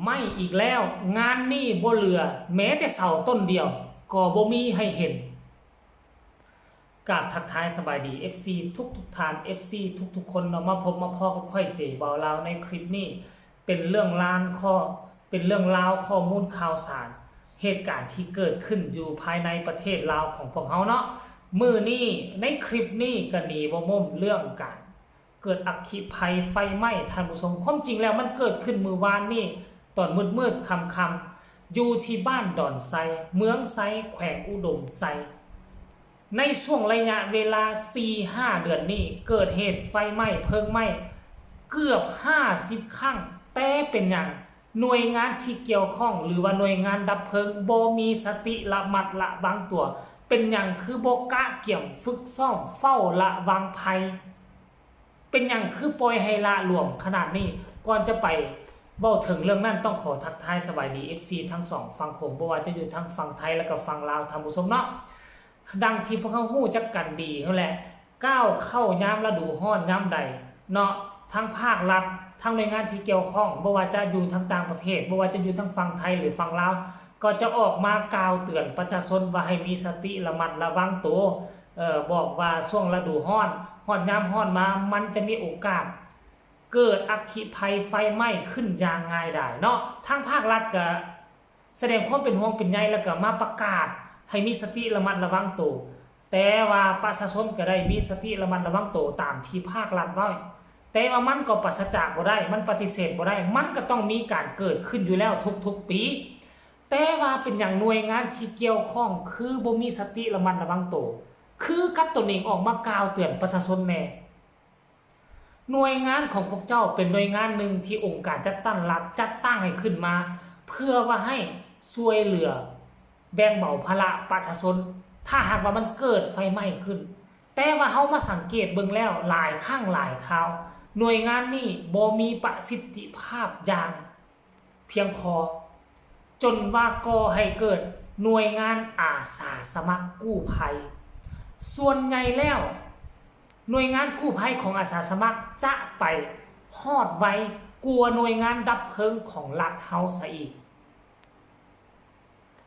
ໄໝ້ອີກແລ້ວ, ງານນີ້ບໍ່ເຫຼືອແມ້ແຕ່ເສົາຕົ້ນດຽວກໍບໍ່ມີໃຫ້ເຫັນ. ກາບທັກທາຍສະບາຍດີ ເອັຟຊີ ທຸກໆທ່ານ, ເອັຟຊີ ທຸກໆຄົນເນາະ, ມາພົບມາພໍ້ກັບຂ້ອຍ ເຈ ບ່າວລາວ ໃນຄລິບນີ້ ເປັນເລື່ອງລານຂໍ້ ເປັນເລື່ອງລາວຂໍ້ມູນຂ່າວສານ ເຫດການທີ່ເກີດຂຶ້ນຢູ່ພາຍໃນປະເທດລາວຂອງພວກເຮົາເນາະ. ມື້ນີ້ໃນຄລິບນີ້ກໍໜີບໍ່ພົ້ນເລື່ອງການ ເກີດອັກຄີໄພໄຟໄໝ້ ທ່ານຜູ້ຊົມ. ຄວາມຈິງແລ້ວມັນເກີດຂຶ້ນມື້ວານນີ້ຕອນມືດໆຄ່ຳໆ ຢູ່ທີ່ບ້ານດອນໄຊ ເມືອງໄຊ ແຂວງອຸດົມໄຊ. ໃນຊ່ວງໄລຍະເວລາສີ່ຫ້າເດືອນນີ້ ເກີດເຫດໄຟໄໝ້ເພີງໄໝ້ເກືອບຫ້າສິບຄັ້ງ, ແຕ່ເປັນຫຍັງໜ່ວຍງານທີ່ກ່ຽວຂ້ອງ ຫຼືວ່າໜ່ວຍງານດັບເພີງບໍ່ມີສະຕິລະມັດລະວັງຕົວ? ເປັນຫຍັງຄືບໍ່ກະກຽມຝຶກຊ້ອມເຝົ້າລະວັງໄພ? ເປັນຫຍັງຄືປ່ອຍໃຫ້ລະຫຼວມຂະໜາດນີ້? ກ່ອນຈະໄປເວົ້າເຖິງເລື່ອງນັ້ນ ຕ້ອງຂໍທັກທາຍສະບາຍດີ ເອັຟຊີ ທັງສອງຝັ່ງໂຂງ, ບໍ່ວ່າຈະຢູ່ທາງຝັ່ງໄທ ແລະກະຝັ່ງລາວ ທ່ານຜູ້ຊົມເນາະ. ດັ່ງທີ່ພວກເຮົາຮູ້ຈັກກັນດີຫັ້ນແຫຼະ, ກ້າວເຂົ້າຍາມລະດູຮ້ອນຍາມໃດເນາະ, ທາງພາກລັດ, ທາງໜ່ວຍງານທີ່ກ່ຽວຂ້ອງ, ບໍ່ວ່າຈະຢູ່ທາງຕ່າງປະເທດ, ບໍ່ວ່າຈະຢູ່ທາງຝັ່ງໄທ ຫຼື ຝັ່ງລາວ, ກໍຈະອອກມາກ່າວເຕືອນປະຊາຊົນວ່າໃຫ້ມີສະຕິລະມັດລະວັງໂຕ, ເອີ ບອກວ່າຊ່ວງລະດູຮ້ອນ, ຮອດຍາມຮ້ອນມາ ມັນຈະມີໂອກາດເກີດອັກຄີໄພໄຟໄໝ້ຂຶ້ນຢ່າງງ່າຍດາຍເນາະ. ທາງພາກລັດກະສະແດງຄວາມເປັນຫ່ວງເປັນໃຍ ແລ້ວກະມາປະກາດໃຫ້ມີສະຕິລະມັດລະວັງໂຕ, ແຕ່ວ່າປະຊາຊົນກະໄດ້ມີສະຕິລະມັດລະວັງໂຕຕາມທີ່ພາກລັດເວົ້າ, ແຕ່ວ່າມັນກໍປາສະຈາກບໍ່ໄດ້, ມັນປະຕິເສດບໍ່ໄດ້, ມັນກະຕ້ອງມີການເກີດຂຶ້ນຢູ່ແລ້ວທຸກໆປີ. ແຕ່ວ່າເປັນຫຍັງໜ່ວຍງານທີ່ກ່ຽວຂ້ອງຄືບໍ່ມີສະຕິລະມັດລະວັງໂຕ ຄືກັບຕົນເອງອອກມາກ່າວເຕືອນປະຊາຊົນແດ່? ໜ່ວຍງານຂອງພວກເຈົ້າເປັນໜ່ວຍງານໜຶ່ງທີ່ອົງການຈັດຕັ້ງລັດຈັດຕັ້ງໃຫ້ຂຶ້ນມາ ເພື່ອວ່າໃຫ້ຊ່ວຍເຫຼືອແບ່ງເບົາພາລະປະຊາຊົນ ຖ້າຫາກວ່າມັນເກີດໄຟໄໝ້ຂຶ້ນ. ແຕ່ວ່າເຮົາມາສັງເກດເບິ່ງແລ້ວຫຼາຍຄັ້ງຫຼາຍຄາວ, ໜ່ວຍງານນີ້ບໍ່ມີປະສິດທິພາບຢ່າງ ພຽງພໍ, ຈົນວ່າກໍ່ໃຫ້ເກີດໜ່ວຍງານອາສາສະໝັກກູ້ໄພ. ສ່ວນໃຫຍ່ແລ້ວ ໜ່ວຍງານກູ້ໄພຂອງອາສາສະໝັກຈະໄປຮອດໄວກວ່າໜ່ວຍງານດັບເພີງຂອງລັດເຮົາຊະອີກ.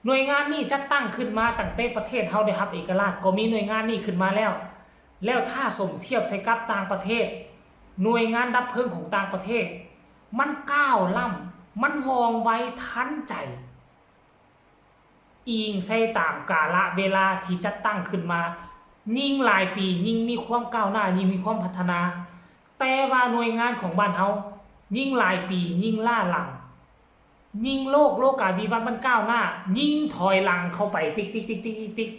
ໜ່ວຍງານນີ້ຈັດຕັ້ງຂຶ້ນມາຕັ້ງແຕ່ປະເທດເຮົາໄດ້ຮັບເອກະລາດ ກໍມີໜ່ວຍງານນີ້ຂຶ້ນມາແລ້ວ. ແລ້ວຖ້າສົມທຽບໃສ່ກັບຕ່າງປະເທດ, ໜ່ວຍງານດັບເພີງຂອງຕ່າງປະເທດ ມັນກ້າວລ້ຳ, ມັນວ່ອງໄວທັນໃຈ, ອີງໃສ່ຕາມກາລະເວລາທີ່ຈັດຕັ້ງຂຶ້ນມາ, ຍິ່ງຫຼາຍປີຍິ່ງມີຄວາມກ້າວໜ້າ, ຍິ່ງມີຄວາມພັດທະນາ. ແຕ່ວ່າໜ່ວຍງານຂອງບ້ານເຮົາ ຍິ່ງຫຼາຍປີຍິ່ງລ້າຫຼັງ, ຍິ່ງໂລກໂລກາວິວັດມັນກ້າວໜ້າ, ຍິ່ງຖອຍຫຼັງເຂົ້າໄປຕິກໆໆ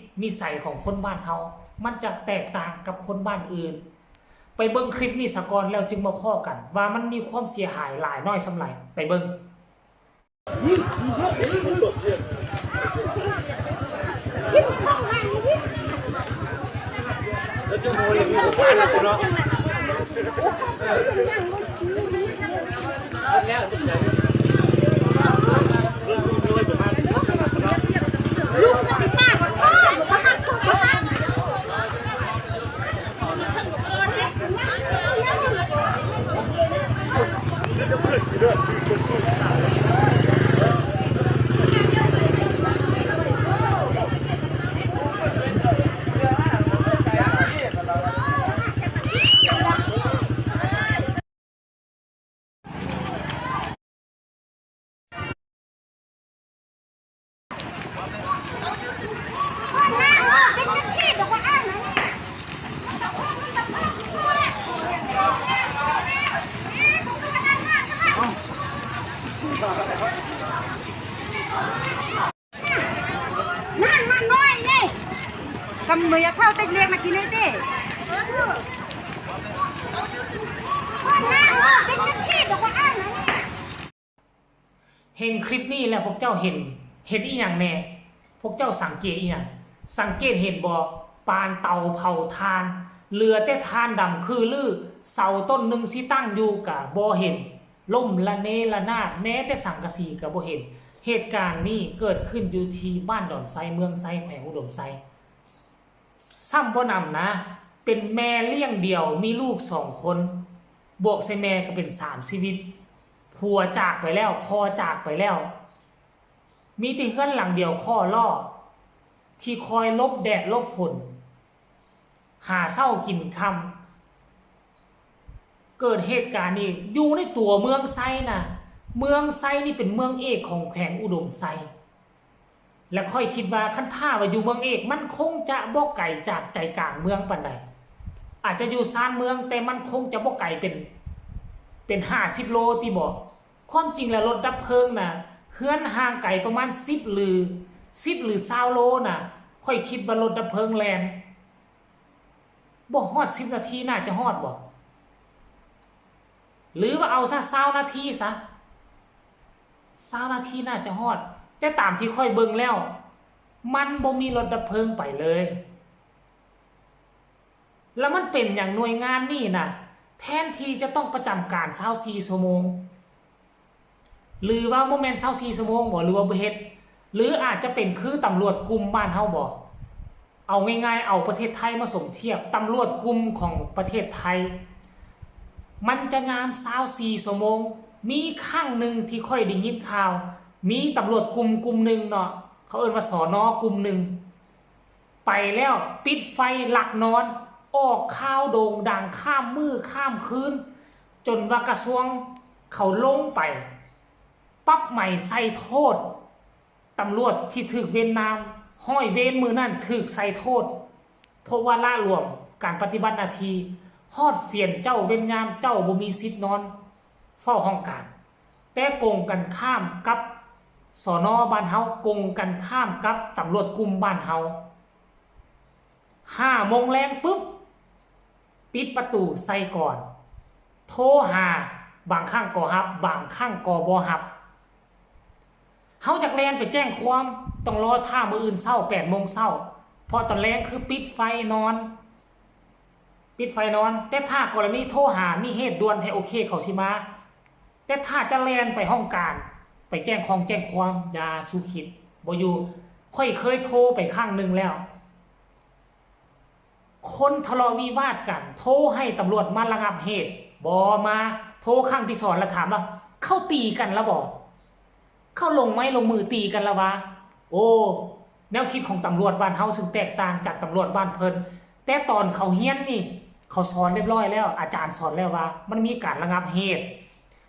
ໆໆ. ນິໄສຂອງຄົນບ້ານເຮົາ ມັນຈະແຕກຕ່າງກັບຄົນບ້ານອື່ນ. ໄປເບິ່ງຄລິບນີ້ສາກ່ອນ ແລ້ວຈຶ່ງມາພໍ້ກັນວ່າມັນມີຄວາມເສຍຫາຍຫຼາຍນ້ອຍສ່ຳໃດ. ໄປເບິ່ງ. ນັ້ນມັນນ້ອຍເດ້. ຄຳເມືອຢາກເຂົ້າເຕັກລຽກມາກິນໄດ້ເດ້. ເຫັນຄລິບນີ້ແລ້ວພວກເຈົ້າເຫັນ ເຫັນອີ່ຫຍັງແດ່? ພວກເຈົ້າສັງເກດອີ່ຫຍັງ? ສັງເກດເຫັນບໍ່? ປານເຕົາເຜົາຖ່ານ ເຫຼືອແຕ່ຖ່ານດຳຄືລື, ເສົາຕົ້ນໜຶ່ງຊິຕັ້ງຢູ່ກະບໍ່ເຫັນ. ລົ້ມລະເນລະນາດ, ແມ້ແຕ່ສັງກະສີກໍບໍ່ເຫັນ. ເຫດການນີ້ເກີດຂຶ້ນຢູ່ທີ່ບ້ານດອນໄຊ ເມືອງໄຊ ແຂວງອຸດົມໄຊ. ຊ້ຳບໍ່ໜຳນະ, ເປັນແມ່ລ້ຽງດຽວ ມີລູກສອງຄົນ, ບວກໃສ່ແມ່ກໍເປັນສາມຊີວິດ. ຜົວຈາກໄປແລ້ວ, ພໍ່ຈາກໄປແລ້ວ, ມີແຕ່ເຮືອນຫຼັງດຽວຂໍຫຼໍ່ ທີ່ຄອຍຫຼົບແດດຫຼົບຝົນ ຫາເຊົ້າກິນຄ່ຳ. ເກີດເຫດການນີ້ຢູ່ໃນຕົວເມືອງໄຊນະ, ເມືອງໄຊນີ້ເປັນເມືອງເອກຂອງແຂວງອຸດົມໄຊ. ແລະ ຂ້ອຍຄິດວ່າຄັນຖ້າວ່າຢູ່ເມືອງເອກ ມັນຄົງຈະບໍ່ໄກຈາກໃຈກາງເມືອງປານໃດ, ອາດຈະຢູ່ຊານເມືອງ ແຕ່ມັນຄົງຈະບໍ່ໄກເປັນ ເປັນຫ້າສິບໂລຕິບໍ? ຄວາມຈິງແລ້ວລົດດັບເພີງນະ ເຮືອນຫ່າງໄກປະມານສິບ ຫຼື ສິບ ຫຼື ຊາວໂລນະ, ຂ້ອຍຄິດວ່າລົດດັບເພີງແລ່ນ ບໍ່ຮອດສິບນາທີ ໜ້າຈະຮອດບໍ? ຫຼືວ່າເອົາຊະ ຊາວນາທີຊະ, ຊາວນາທີໜ້າຈະຮອດ, ແຕ່ຕາມທີ່ຂ້ອຍເບິ່ງແລ້ວ ມັນບໍ່ມີລົດດັບເພີງໄປເລີຍ. ແລ້ວມັນເປັນຫຍັງໜ່ວຍງານນີ້ນະ ແທນທີ່ຈະຕ້ອງປະຈຳການຊາວສີ່ຊົ່ວໂມງ ຫຼືວ່າບໍ່ແມ່ນຊາວສີ່ຊົ່ວໂມງບໍ? ຫຼືວ່າບໍ່ເຮັດ? ຫຼືອາດຈະເປັນຄືຕຳຫຼວດກຸ່ມບ້ານເຮົາບໍ? ເອົາງ່າຍໆ ເອົາປະເທດໄທມາສົມທຽບ, ຕຳຫຼວດກຸ່ມຂອງປະເທດໄທ ມັນຈະຍາມຊາວສີ່ຊົ່ວໂມງ. ມີຄັ້ງໜຶ່ງທີ່ຂ້ອຍໄດ້ຍິນຂ່າວ ມີຕຳຫຼວດກຸ່ມກຸ່ມໜຶ່ງເນາະ, ເຂົາເອີ້ນວ່າ ສນ ກຸ່ມໜຶ່ງ ໄປແລ້ວ ປິດໄຟ ລັກນອນ, ອອກຂ່າວໂດ່ງດັງຂ້າມມື້ຂ້າມຄືນ ຈົນວ່າກະຊວງເຂົາລົງໄປປັບໃໝໃສ່ໂທດຕຳຫຼວດທີ່ຖືກເວັນນາມ, ຮ້ອຍເວນມື້ນັ້ນຖືກໃສ່ໂທດ ເພາະວ່າລະຫຼວມການປະຕິບັດໜ້າທີ່, ຮອດເວນເຈົ້າເວັນຍາມ ເຈົ້າບໍ່ມີສິດນອນເຝົ້າຫ້ອງການ. ແຕ່ກົງກັນຂ້າມກັບ ສນ ບ້ານເຮົາ, ກົງກັນຂ້າມກັບຕຳຫຼວດກຸ່ມບ້ານເຮົາ. ຫ້າໂມງແລງປຶບ ປິດປະຕູໃສ່ກ່ອນ, ໂທຫາ, ບາງຄັ້ງກໍຮັບ, ບາງຄັ້ງກໍບໍ່ຮັບ. ເຮົາຢາກແລ່ນໄປແຈ້ງຄວາມ ຕ້ອງລໍຖ້າມື້ອື່ນເຊົ້າ ແປດໂມງເຊົ້າ, ເພາະຕອນແລງຄືປິດໄຟນອນ, ປິດໄຟນອນ. ແຕ່ຖ້າກໍລະນີໂທຫາ ມີເຫດດ່ວນແທ້ ໂອເຄ ເຂົາຊິມາ. ແຕ່ຖ້າຈະແລ່ນໄປຫ້ອງການ ໄປແຈ້ງຂ້ອງແຈ້ງຄວາມ ຢ່າສູ່ຄິດ, ບໍ່ຢູ່. ຂ້ອຍເຄີຍໂທໄປຄັ້ງໜຶ່ງແລ້ວ, ຄົນທະເລາະວິວາດກັນ ໂທໃຫ້ຕຳຫຼວດມາລະງັບເຫດ, ບໍ່ມາ. ໂທຄັ້ງທີສອງ ແລ້ວຖາມວ່າ ເຂົາຕີກັນລະບໍ່? ເຂົາລົງໄມ້ລົງມືຕີກັນລະຫວາ? ໂອ້ ແນວຄິດຂອງຕຳຫຼວດບ້ານເຮົາ ຊຶ່ງແຕກຕ່າງຈາກຕຳຫຼວດບ້ານເພິ່ນ. ແຕ່ຕອນເຂົາຮຽນນີ້ ເຂົາສອນລຽບລ້ອຍແລ້ວ, ອາຈານສອນແລ້ວວ່າ ມັນມີການລະງັບເຫດ.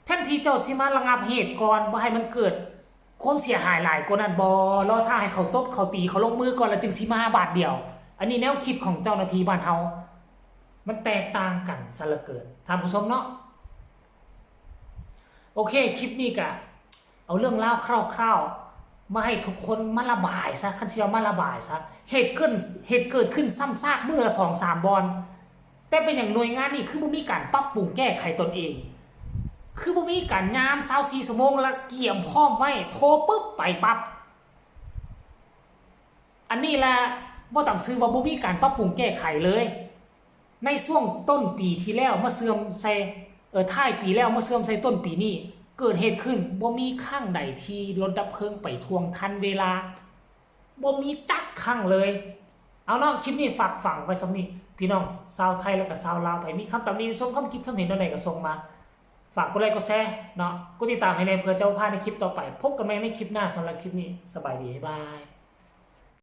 ແທນທີ່ເຈົ້າຊິມາລະງັບເຫດກ່ອນ ບໍ່ໃຫ້ມັນເກີດຄວາມເສຍຫາຍຫຼາຍກວ່ານັ້ນບໍ? ລໍຖ້າໃຫ້ເຂົາຕົບ ເຂົາຕີ ເຂົາລົງມືກ່ອນ ແລ້ວຈຶ່ງຊິມາບາດດຽວ. ອັນນີ້ແນວຄິດຂອງເຈົ້າໜ້າທີ່ບ້ານເຮົາ ມັນແຕກຕ່າງກັນຊະເຫຼືອເກີນ ທ່ານຜູ້ຊົມເນາະ. ໂອເຄ ຄລິບນີ້ກະເອົາເລື່ອງລາວຄາວໆ ມາໃຫ້ທຸກຄົນມາລະບາຍຊະ, ຄັນຊິວ່າມາລະບາຍຊະ. ເຫດເກີດ ເຫດເກີດຂຶ້ນຊ້ຳຊາກມື້ລະສອງສາມບ່ອນ, ແຕ່ເປັນຫຍັງໜ່ວຍງານນີ້ຄືບໍ່ມີການປັບປຸງແກ້ໄຂຕົນເອງ? ຄືບໍ່ມີການຍາມຊາວສີ່ຊົ່ວໂມງ ລະກຽມພ້ອມໄວ້, ໂທປຶບໄປປັບ. ອັນນີ້ລະ ບໍ່ຕາມຊື່ວ່າບໍ່ມີການປັບປຸງແກ້ໄຂເລີຍ. ໃນຊ່ວງຕົ້ນປີທີ່ແລ້ວມາເຊື່ອມໃສ່ ເອີ ທ້າຍປີແລ້ວມາເຊື່ອມໃສ່ຕົ້ນປີນີ້ ເກີດເຫດຂຶ້ນ ບໍ່ມີຄັ້ງໃດທີ່ລົດດັບເພີງໄປທ່ວງທັນເວລາ, ບໍ່ມີຈັກຄັ້ງເລີຍ. ເອົາເນາະ ຄລິບນີ້ຝາກຝັງໄວ້ສ່ຳນີ້ ພີ່ນ້ອງຊາວໄທ ແລະກະຊາວລາວ ໃຜມີຄຳຕຳໜິ ຊົມຄຳຄິດຄຳເຫັນແນວໃດກະສົ່ງມາ. ຝາກກົດໄລກົດແຊເນາະ, ກົດຕິດຕາມໃຫ້ແດ່ ເພື່ອຈະບໍ່ພາດໃນຄລິບຕໍ່ໄປ. ພົບກັນໃໝ່ໃນຄລິບໜ້າ, ສຳລັບຄລິບນີ້ ສະບາຍດີ ບາຍບາຍ.